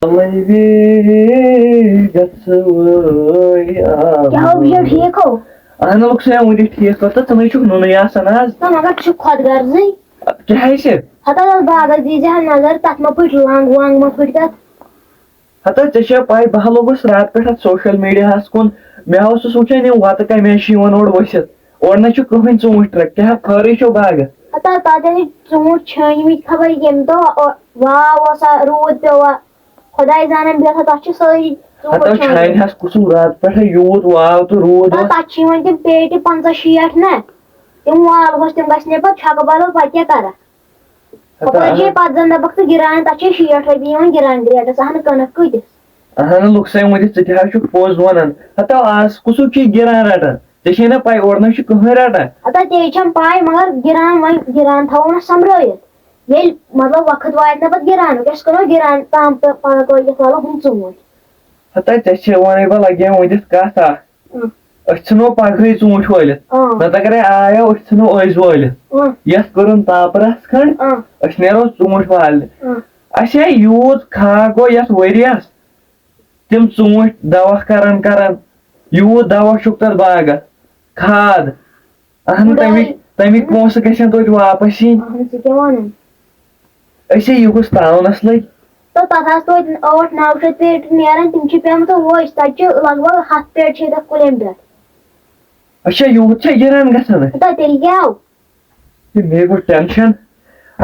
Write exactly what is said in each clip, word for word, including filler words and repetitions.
کیٛاہ ہو، بہٕ چھُس ٹھیٖک ہو؟ اہن لُکھ سا وُنہِ ٹھیٖک پٲٹھۍ، تہٕ ژٕ نَے چھُکھ نُنٕے آسان آز۔ نہ، مگر ژٕ چھُکھ خۄد غرضٕے۔ کیٛاہ حظ چھِ؟ ہتا تَتھ باغس دیٖزِ ہا نظر، تَتھ ما پھٕٹۍ لنٛگ ونٛگ ما پھٕٹۍ تَتھ؟ ہتا ژےٚ چھےٚ پَے، بہٕ ہا لوٚگُس راتہٕ پٮ۪ٹھ اَتھ social mediaہَس کُن۔ مےٚ اوسُس وٕچھان یِم وَتہٕ کَمہِ آیہِ چھِ یِوان اورٕ ؤسِتھ۔ اورٕ نہ چھُ کٕہٕنۍ ژوٗنٛٹھۍ ٹرٛک، کیٛاہ خٲرٕے چھُو باغس؟ ہتا تَتھ ٲسۍ ژوٗنٛٹھۍ چھٲنۍ مٕتۍ خبر ییٚمہِ دۄہ، او-، واو اوسا، روٗد پیوٚوا، خۄداے زانان، بیٚیہِ ہسا تَتھ چھِ سٲری ژوٗنٛٹھۍ ہتو چھٲنۍ۔ چھانہِ ہس کُسُم راتہٕ پٮ۪ٹھے یوٗت واو تہٕ روٗد تَتھ، اوس۔ تَتھ چھِ یِوان تِم پیٹہِ پنٛژاہ شیٹھ نہ، تِم والہوس، تِم گژھِ نہٕ پَتہٕ چھۄکہٕ بدل، پَتہٕ کیٛاہ کَرَکھ؟ ہتا ہُپٲرۍ چھِ اہن۔ پَتہٕ زَن دَپَکھ ژٕ گِران، تَتھ چھِ شیٹھ رۄپیہِ یِوان گِران ریٹَس، اَہَن کٕنَکھ کۭتِس؟ اہن لُکھ سا ؤنِتھ، ژٕ تہِ حظ چھُکھ پوٚز وَنان۔ ہتا آز کُسُم چھُے گِران رَٹان؟ ژےٚ چھے نہ پَے، اورٕ نہ چھُ کٕہٕنۍ رَٹان۔ ہتا تے چھَم پَے، مگر گِران وۄنۍ، گِران تھاوو نہ سۄمبرٲیِتھ۔ ییٚلہِ مطلب وقت واتہِ نہ پتہٕ گِرانُک، أسۍ کٕنو گِران تام تہٕ پگاہ کٲلۍ کٮ۪تھ والو ہُم ژوٗنٛٹھۍ۔ ہتا ژےٚ چھے ونے بہٕ لگے ؤنِتھ کتھ اکھ۔ اۭں۔ أسۍ ژھٕنو پگہٕے ژوٗنٛٹھۍ وٲلِتھ۔ اۭں۔ نتہٕ اگر آیو، أسۍ ژھٕنو أزۍ وٲلِتھ۔ اۭں۔ یتھ کٔرٕن تاپہٕ رژھ کھنڈ، اۭں۔ أسۍ نیرو ژوٗنٛٹھۍ والنہِ۔ اۭں۔ اَسہِ ہے یوٗت خاک گوٚو یتھ ؤریس، تِم ژوٗنٛٹھۍ دوا کران کران، یوٗت دوا چھُکھ تتھ باغس، کھاد۔ اہن، خۄداے۔ تَمِکۍ، تَمِکۍ پونٛسہٕ گژھن توتہِ واپس یِنۍ۔ اہن، ژٕ کیٛاہ وَنان؟ أسے یِہُس تاونس لٔگۍ۔ تہٕ تَتھ آسہٕ توتہِ ٲٹھ نَو شیٚتھ پیٹہِ نیران، تِم چھِ پیمژٕ وۄزۍ، تَتہِ چھِ لگ بگ ہَتھ پیٹہِ چھِ تَتھ کُلٮ۪ن پٮ۪ٹھ۔ اچھا، یوٗت چھا گِران گژھان اَسہِ؟ تہٕ تیٚلہِ کیٛاہ آو؟ تہٕ مےٚ گوٚو ٹٮ۪نشن۔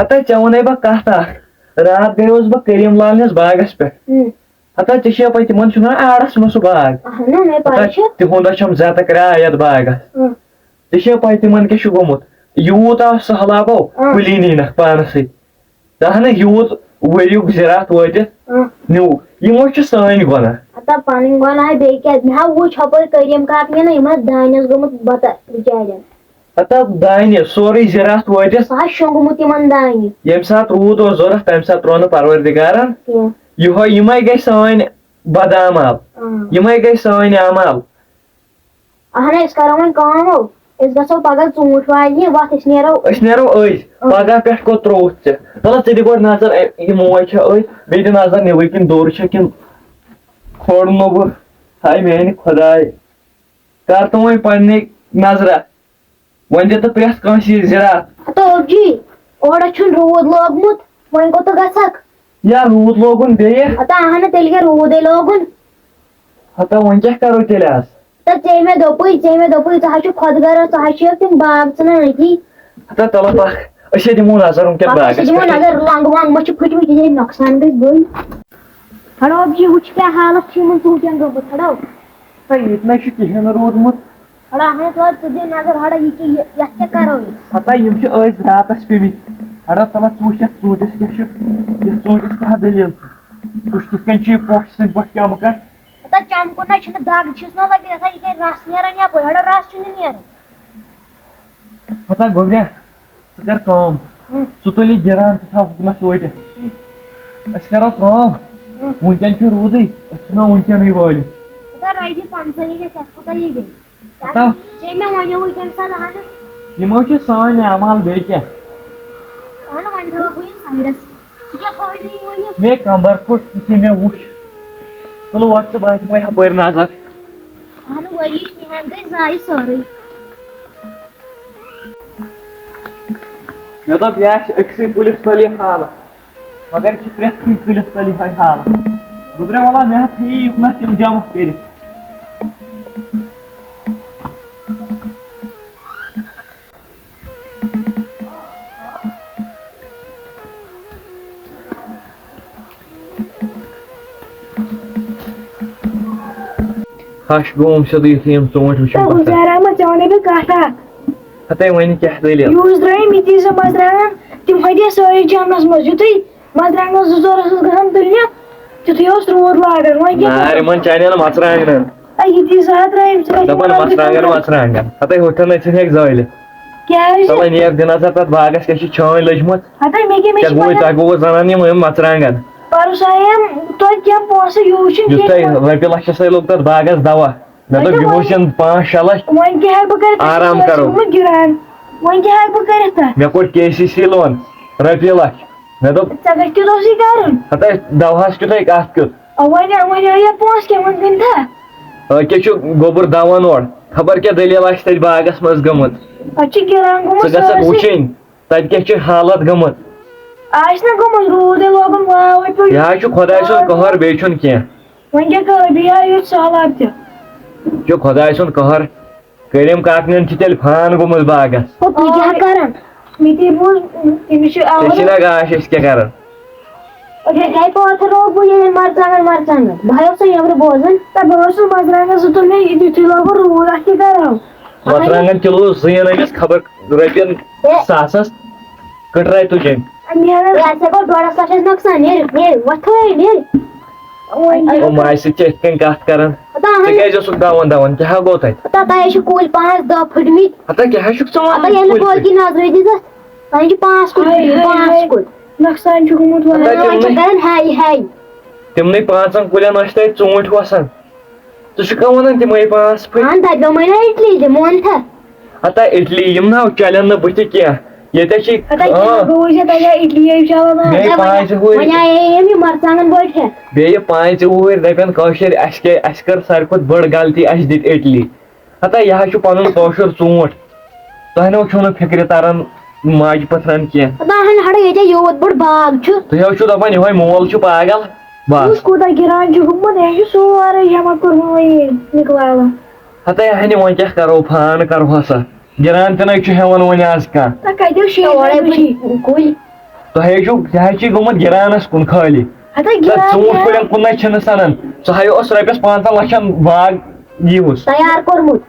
ہتا ژےٚ وَنے بہٕ کَتھ اَکھ۔ راتھ گٔیوس بہٕ کریٖم لالنِس باغس پٮ۪ٹھ۔ ہم۔ ہتا ژےٚ چھےٚ پَے تِمن چھُنہ آڑس منٛز سُہ باغ؟ اہنو، مےٚ پَے ہتا چھِ۔ تِہُنٛد چھَم زیادٕ کرایہ یَتھ باغس۔ ہم۔ ژےٚ چھےٚ پَے تِمن کیٛاہ چھُ گوٚمُت؟ یوٗت آو سہلابو، ہم۔ کُلی نِنَکھ پانَس سۭتۍ۔ اہن یوٗت ؤریُک زِراعت وٲتِتھ، ہم۔ نیوٗ۔ یِمو چھِ سٲنۍ گۄناہ۔ ہتا پَنٕنۍ گۄناہ بیٚیہِ کیٛاہ؟ مےٚ ہا وُچھ ہُپٲرۍ کریٖم کاکنہِ نہ، یِم ٲسۍ دانٮ۪س گوٚمُت بَتہٕ بِچارٮ۪ن۔ ہتا دانہِ سورُے زِراعت وٲتِتھ۔ سُہ ہا شۄنٛگمُت یِمن دانہِ۔ ییٚمہِ ساتہٕ روٗد اوس ضوٚرتھ، تَمہِ ساتہٕ ترٛوو نہٕ پروردِگارن۔ کینٛہہ۔ یِہوے، یِمے گٔے سٲنۍ بدعمال۔ اۭں۔ یِمے گٔے سٲنۍ اعمال۔ اہن، أسۍ کرو وۄنۍ کٲم، أسۍ گژھو پگاہ ژوٗنٛٹھۍ والنہِ، وتھ أسۍ نیرو۔ أسۍ نیرو أزۍ۔ اۭں۔ پگاہ پٮ۪ٹھ کوٚت ترٛووُتھ ژےٚ؟ تلہ ژٕ دِ گۄڈٕ نظر، اے، یہِ موج چھےٚ أزۍ، بیٚیہِ دِ نظر نیٚبٕرۍ کِنۍ دوٚر چھےٚ کِنہٕ کھوڑ لوٚگُکھ۔ ہاے میانہِ خۄداے، کر تہٕ وۄنۍ پننہِ نظرہ۔ وۄنۍ دِ تہٕ پرٛٮ۪تھ کٲنٛسہِ یہِ زِراعت۔ ہتو ابجی، اورٕ چھُنہٕ روٗد لوگمُت، وۄنۍ کوٚت گژھکھ؟ یا روٗد لوگُن بیٚیہِ؟ ہتا اہنہٕ، تیٚلہِ کیٛاہ روٗدے لوگُن؟ ہتا وۄنۍ کیٛاہ کرو تیٚلہِ آز؟ تہٕ ژےٚ مےٚ دوٚپُے، ژےٚ مےٚ دوٚپُے، ژٕ ہا چھُکھ خۄد غرض، ژٕ ہا چھُکھ تِم باغ ژٕنان أتی۔ ہتا تلہٕ پکھ، أسۍ ہے دِمو نظر وۄنۍ کیٛاہ پکھ، أسۍ باغس دِمو پٮ۪ٹھ۔ نظر، لنٛگہٕ ونٛگہٕ ما چھِ پھٕٹمٕتۍ، یہِ ہے نۄقصان گژھِ بٔلۍ۔ ہڑو ابجی، وٕچھ کیٛاہ حالت چھِ یِمن ژوٗنٛٹھٮ۪ن گٔمٕژ، ہڑو۔ ہتا ییٚتہِ نَے چھُ کِہیٖنۍ روٗدمُت۔ ہڑا، اہن حظ، ژٕ دِ نظر، ہڑا، یہِ کیٛاہ، یہِ، یَتھ کیٛاہ کَرو أسۍ؟ ہتا یِم چھِ أزۍ راتَس پیٚمٕتۍ۔ ہڑا، تَلہ ژٕ وٕچھ یَتھ ژوٗنٛٹھِس کیٛاہ چھُ، یَتھ ژوٗنٛٹھِس کیٛاہ دٔلیٖل چھِ؟ ژٕ وٕچھ کِتھ کٔنۍ چھُ یہِ پوشہِ سۭتۍ پٲٹھۍ چمکان۔ ہتا چمکُن نہ چھُنہٕ، دَگ چھِس نہ لَگان، یَتھ ہا یہِ کَرِ رَس نیران یَپٲرۍ، ہڑا، رَس چھُنہٕ نیران۔ ہتا گوٚبریا، ژٕ کر کٲم، ہم۔ ژٕ تُل یہِ گِران، ژٕ تھاو ہُکنَس وٲٹِتھ۔ ہم۔ أسۍ کرو کٲم، ہم۔ وٕنکٮ۪ن چھُ روٗدٕے، أسۍ ژھٕنو وٕنکٮ۪نٕے وٲلِتھ۔ کوٗتاہ رۄپیہِ پنٛژاہ یہِ گژھِ، اَتھ کوٗتاہ یہِ گٔے؟ ہتا۔ ژےٚ مےٚ وَنیووُے تَمہِ ساتہٕ اَہَن۔ یِمو چھِ سٲنۍ اعمال، بیٚیہِ کیٛاہ؟ اَہَن، وۄنۍ تھاوَکھ بہٕ یہِ سایڈَس۔ ژٕ کیٛاہ فٲیدٕ یِوان یہِ؟ مےٚ کمبر پھُٹ، یُتھُے مےٚ وُچھ۔ تُل وۄتھ ژٕ، بہٕ ہا دِمَے ہُپٲرۍ نظر۔ اَہَن، ؤری کِہیٖنۍ گٔے ضایع سٲرٕے۔ مےٚ دوٚپ، یہِ آسہِ أکسٕے کُلِس تَل یہِ حالت، مگر یہِ چھِ پرٛٮ۪تھ کُنہِ کُلِس تَل یِہوٚے حالت۔ گوٚبرا، وَلا مےٚ ہا تھٲیی یُکنَتھ تِم جمع کٔرِتھ۔ ہش گوم سیوٚدُے یُتھُے یِم ژوٗنٛٹھۍ وٕچھِم تہٕ پَتھر۔ حُزیر احمد، ژےٚ وَنے بہٕ کَتھ اَکھ۔ ہَتے وۄنۍ کیٛاہ دٔلیٖل؟ یوٗز درٛاے مِتی زٕ مَرژٕوانٛگَن، تِم پھٔٹے سٲری چَمنَس منٛز۔ یُتھُے مَرژٕوانٛگَن زٕ ژور ٲسٕس گژھان تُلنہِ، تیُتھُے اوس روٗد لاگان۔ وۄنۍ کیٛاہ نار کَرو؟ یِمَن چانٮ۪ن مَرژٕوانٛگنَن۔ اَے، یِتی زٕ ہَتھ ترٛٲیِم، ژٕ کَتہِ دَپان چھُکھ مَرژٕوانٛگَن، مَرژٕوانٛگَن؟ مَرژٕوانٛگَن۔ ہَتے ہُتھَن أسۍ ژھٕنہِ ہیٚکہِ زٲلِتھ۔ کیٛازِ؟ تَلَے نیر دِ نظر تَتھ باغَس کیٛاہ چھِ چھٲنۍ لٔجمٕژ۔ ہَتَے مےٚ کیٛاہ، مےٚ کیٛاہ چھِ گوٚوُے، وَنان؟ تۄہہِ گوٚوُ زَنان یِم، یِم مَرژٕوانٛگَن؟ پَرُس آیَم، توتہِ کیٛاہ پونٛسہٕ یوٗت چھُنہٕ یُتھ کینٛہہ۔ تۄہہِ رۄپیہِ لَچھَس سۭتۍ لوٚگ تَتھ باغَس دَوا۔ مےٚ دوٚپ، وۄنۍ کیٛاہ یِہُس وَنہٕ؟ چھِنہٕ پانٛژھ شےٚ لَچھ۔ وۄنۍ کیٛاہ ہٮ۪کہٕ بہٕ کٔرِتھ؟ آرام کَرو۔ چھُکھ نہٕ گِران۔ وۄنۍ کیٛاہ ہٮ۪کہٕ بہٕ کٔرِتھ تَتھ؟ مےٚ کوٚڑ کے سی سی loan رۄپیہِ لَچھ۔ مےٚ دوٚپ، ژےٚ کَتہِ کیُتھ اوسُے کَرُن؟ ہتا، دَوہَس کیُتھُے کَتھ کیُتھ؟ اَوَے نہ، وۄنۍ آیہِ پونٛسہٕ کیٛاہ وۄنۍ کُنہِ تھا؟ أکۍ چھُ گوٚبُر دَوان اورٕ، خبر کیٛاہ دٔلیٖل آسہِ تَتہِ باغَس منٛز گٔمٕژ۔ اَتہِ چھُ گِران گوٚمُت ژٕ گژھکھ سٲرسٕے۔ وٕچھِنۍ، تَتہِ کیٛاہ چھُ حالت گٔمٕژ۔ آسہِ نہ گوٚمُت، روٗدٕے لوگُن واوَے پیوٚو۔ یہِ حظ چھُ خۄداے سُنٛد قہر، بیٚیہِ چھُنہٕ کینٛہہ۔ وۄنۍ کیٛاہ کَرو، بیٚیہِ آو یُتھ سہلاب تہِ۔ یہِ چھُ خۄداے سُنٛد قہر۔ کریٖم کاکنٮ۪ن چھِ تیٚلہِ فان گوٚمُت باغس۔ او، تُہۍ کیٛاہ کران؟ مےٚ تہِ بوٗز، تٔمِس چھُ أسۍ چھِنہ آوُر۔ گاش، أسۍ کیٛاہ کران؟ أسۍ گٔے پٲتھٕر روو بہٕ ییٚلہِ مرژٕوانٛگن، مرژٕوانٛگن۔ بہٕ ہا اوسُس نیٚبرٕ بوزان۔ تہٕ بہٕ اوسُس مرژٕوانٛگن زٕ تُلمٕتۍ، یُتھُے لوگُن روٗد، اَتھ کیٛاہ کرو؟ مرژٕوانٛگن کِلوٗ زٕ یِن أمِس خبر رۄپین ہے۔ ساسس۔ کٔٹراے تُج أمۍ۔ نیران۔ ہے، اَسہِ گوٚو ڈۄڈس لچھس نۄقصان۔ نیرِ، نیرِ، وۄتھو ہے، نیرِ۔ وۄنۍ او ماجہِ سۭتۍ چھِ یِتھ کٔنۍ کَتھ کَران۔ ہتا ژٕ اَہَن۔ کیٛازِ اوسُکھ دَوان دَوان؟ کیٛاہ ہا گوٚو تَتہِ؟ ہتا تۄہہِ چھِ کُلۍ پانٛژھ دَہ پھٕٹمٕتۍ۔ ہتا کیٛاہ ہا چھُکھ ژٕ وَنان ہتا ییٚلہِ کُلۍ کۄل پھٕٹۍ؟ کِنۍ نظرٕے دِژ اَتھ، تۄہہِ چھِ پانٛژھ کُلۍ ہاے، پھٕٹمٕتۍ، ہاے، پانٛژھ ہاے۔ کُلۍ۔ نۄقصان چھُ گوٚمُت ہتا واریاہ۔ تِمنٕے وۄنۍ چھِ کَران ہاے ہاے۔ تِمنٕے پانٛژَن کُلٮ۪ن ٲسۍ تَتہِ ژوٗنٛٹھۍ وَسان۔ ژٕ چھُکھ وَنان تِمَے پانٛژھ پھٔلۍ؟ اَہَن، تَتہِ پیوٚو مےٚ اِٹلی تہِ، مون تھا۔ ہتا اِٹلی، یِم نہ چَلن نہٕ بٕتھِ کینٛہہ۔ ییٚتہِ چھِ ہتا آ۔ کیٛاہ گوٚو ژےٚ تَتہِ اِٹلی یے چَلان آز؟ بیٚیہِ ہے، وۄنۍ، پانٛژِ ہُہٕرۍ۔ وۄنۍ آیے یِم یہِ مرژٕوانٛگَن بٔٹھۍ ہٮ۪تھ۔ بیٚیہِ پانٛژِ وُہٕرۍ دَپن کٲشِرۍ، اَسہِ کیٛاہ، اَسہِ کٔر ساروی کھۄتہٕ بٔڑ غلطی، اَسہِ دِتۍ اِٹلی۔ ہتا یہِ حظ چھُ پَنُن کٲشُر ژوٗنٛٹھ۔ تۄہہِ نہ چھُو نہٕ فِکرِ تَران ماجہِ پٔتھرَن کینٛہہ۔ ہتا اَہَن ہَڑا ییٚتہِ یوٗت بوٚڑ باغ چھُ۔ تُہۍ حظ چھِو دَپان یِہوٚے مول چھُ پاگل۔ بَس۔ وٕچھ کوٗتاہ گِران چھُ گوٚمُت، أمۍ چھُ سورُے جمع کوٚرمُت وۄنۍ یہِ نِکلاوان۔ ہتا اَہَنہِ وۄنۍ کیٛاہ کَرو، فان کَرٕہوسا؟ گِران تہِ نَے چھُ ہٮ۪وان وۄنۍ آز کانٛہہ۔ تہٕ کَتہِ اوس شیٖن تورے وٕچھِی؟ بٕتھِ کُلۍ۔ تۄہہِ حظ چھِو، تہِ حظ چھِی گوٚمُت گِرانَس کُن خٲلی۔ ہتا تَتھ گِران ژوٗنٛٹھۍ کیٛاہ؟ کُلٮ۪ن کُن نَے چھِنہٕ سَنان۔ سُہ ہا اوس رۄپیَس پانٛژَن لَچھَن باغ یِہُس۔ تیار کوٚرمُت۔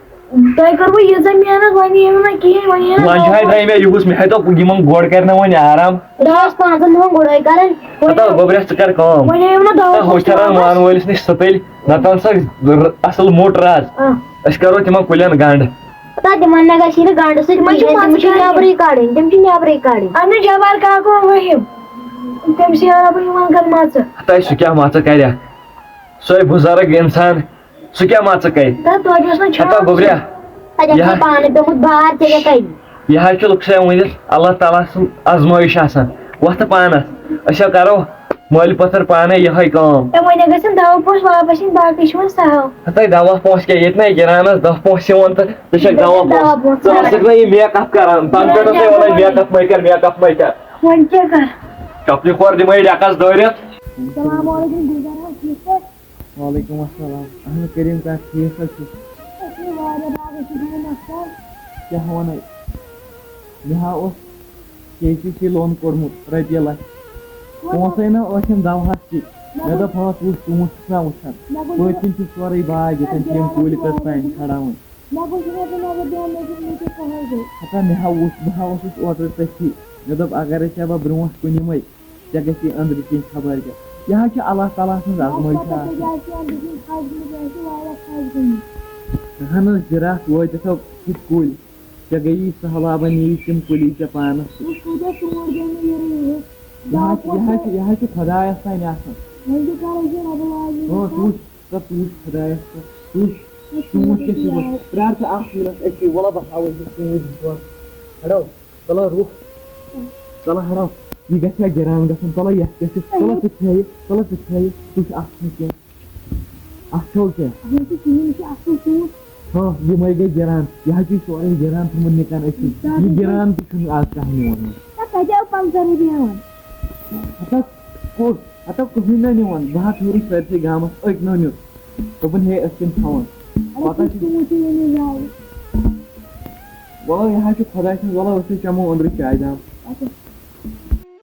تۄہہِ کوٚروٕ ییٖژاہ محنت، وۄنۍ یِیِو نہٕ کِہیٖنۍ، وۄنۍ یِیِو نہٕ لَنجہِ ہاے دَوہَس۔ درٛاے مےٚ یِہُس، مےٚ ہَے دوٚپ یِمَن گۄڈٕ کَرِ نہ وۄنۍ آرام۔ دَہَس پانٛژَن دۄہَن گۄڈَے کَرٕنۍ۔ وۄنۍ ہَتا یِیِو، گوٚبرِس ژٕ کَر کٲم۔ وۄنۍ یِیِو نہٕ دَوہَس ہَتا ہُتھ منٛز کَران ترٛاوَس۔ وانہٕ وٲلِس نِش سٕتٕلۍ، نَتہٕ اَن سا ر-، اَصٕل موٚٹ رَز۔ آ۔ أسۍ کَرو تِمَن کُلٮ۪ن گَنٛڈ۔ ہَتا تِمَن نہ گژھی نہٕ گَنٛڈٕ سۭتۍ تِمَن چھِ کِہیٖنۍ، تِم مَژٕ چھِ کَڑٕنۍ۔ نٮ۪برٕے کَڑٕنۍ، تِم چھِ نٮ۪برٕے کَڑٕنۍ۔ اَہَن حظ، جبار کاکو وۄنۍ یِم، تٔمۍ سٕے آو بہٕ یِمَن کَرٕ مَژٕ۔ ہَتا سُہ کیٛاہ مَژٕ کَرِ؟ سُے بُزرٕگ اِنسان، سُہ کیٛاہ مان ژٕ کَرِ؟ تہٕ توتہِ اوس نہٕ ہتا چھان۔ گوٚبریا، تَتہِ یہِ اوس ہا-، نہٕ پانہٕ پیوٚمُت بار، ژےٚ کیٛاہ کَرِ؟ یہِ حظ چھُ لُکھ سا ؤنِتھ، اللہ تعالیٰ سٕنٛز آزمٲیِش آسان۔ وۄتھ پانَس، أسۍ ہا کَرو مٲلۍ پٔتھٕر پانَے یِہوٚے کٲم۔ ہے، وۄنۍ گژھن دَہ پونٛسہٕ واپَس یِنۍ، باقٕے چھُ وۄنۍ سہل۔ ہتا دَہ پونٛسہٕ کیٛاہ، ییٚتہِ نَے گِرانَس دَہ پونٛسہٕ یِوان تہٕ ژٕ چھَکھ دَہ دَہ پونٛسہٕ۔ پونٛسہٕ۔ ژٕ ٲسٕکھ نہ یہِ make up کَران، تَنہٕ پٮ۪ٹھ ٲسَے وَنان make up مَے کَر، make up مَے کَر۔ وۄنۍ کیٛاہ کَرٕ؟ چَپلہِ کھۄر دِمَے ڈٮ۪کَس دٲرِتھ۔ السلام علیکم، گُلزار صٲب، ٹھیٖک پٲٹھۍ؟ وعلیکم السلام۔ اہن کریٖم کاک، ٹھیٖک حظ چھُ۔ أسۍ چھِ واریاہ باغ، أسۍ چھِ گٔمٕتۍ نۄقصان۔ کیٛاہ وَنَے؟ مےٚ ہا اوس کے سی سی loan کوٚڑمُت رۄپیہِ لَچھ۔ کوٚت؟ پونٛسَے نہ ٲسِم دَوہَس تہِ۔ مےٚ مےٚ دوٚپ، دوٚپ، ہا، ژٕ وٕچھ، ژٕ وٕچھ نا وٕچھَن۔ مےٚ گوٚو پٔتۍ کِنۍ چھِ سورُے باغ، ییٚتٮ۪ن چھِ یِم کُلۍ کٔژ تام کھڑاوٕنۍ۔ مےٚ گوٚو یِہوٚے تہٕ مےٚ گوٚو بیٚیہِ مےٚ کیٛاہ کَہَے گوٚو۔ ہَتا مےٚ ہا وٕچھ، بہٕ ہا اوسُس اوترٕ تٔتھی۔ مےٚ دوٚپ، اگرَے ژےٚ بہٕ برونٛٹھ کُن یِمَے، ژےٚ گژھی أنٛدرٕ کِنۍ خبر کیٛاہ۔ یہِ حظ چھِ اللہ تعالیٰ سٕنٛز آزمٲیش آسان۔ اہن حظ، جِراتھ وٲتِتھ ہو کِتھ کُلۍ۔ ژےٚ گٔیی سہلابَن یی تِم کُلی ژےٚ پانَس سۭتۍ۔ یہِ حظ چھِ، یہِ حظ چھِ، یہِ حظ چھِ خۄدایَس تام آسان۔ اۭں، ژٕ وٕچھ، ژٕ وٕچھ خۄدایَس تام، ژٕ وٕچھ، ژوٗنٛٹھۍ کیٛاہ چھِ یِوان۔ پرٛار ژٕ اَکھ مِنَٹ أتی، وَلہٕ بہٕ ہاوَے ژےٚ ژوٗنٛٹھۍ زٕ ژور۔ ہَڑو۔ ژَلو رُک۔ ژَلو ہَڑو۔ یہِ گژھِ ہا گِران گژھُن۔ ژَلو یَتھ کیٛاہ چھِ؟ ژَلو ژٕ کھیٚیہِ۔ ژَلو ژٕ کھیٚیہِ۔ ژٕ وٕچھ اَتھ چھُنہٕ کینٛہہ۔ اَتھ چھو کینٛہہ؟ اَتھ چھُنہٕ کِہیٖنۍ، یہِ چھُ اَصٕل ژوٗنٛٹھ۔ ہاں، یِمَے گٔے گِران۔ یہِ حظ چھُ سورُے گِران تھوٚمُت نِکَن أسۍ۔ زیادٕ یہِ گِران تہِ چھُنہٕ آز کانٛہہ نِوان وۄنۍ۔ نہ، تَتہِ آو پنٛژاہ رۄپیہِ ہٮ۪وان۔ ہَتَس کوٚت؟ ہَتَس کٕہٕنۍ نہ نِوان۔ بہٕ ہا پھیوٗرُس سٲرسٕے گامَس، أکۍ نو نیُت۔ دوٚپُن، ہے، أسۍ چھِنہٕ تھاوان۔ اَدٕ پَتہٕ أسۍ چھِ چھِ ژوٗنٛٹھۍ یِوان یہِ زالہِ۔ وَلہٕ، یہِ حظ چھُ خۄداے سُنٛد، وَلہٕ، أسۍ ہے چَمو أنٛدرٕ چایہِ دام۔ اچھا۔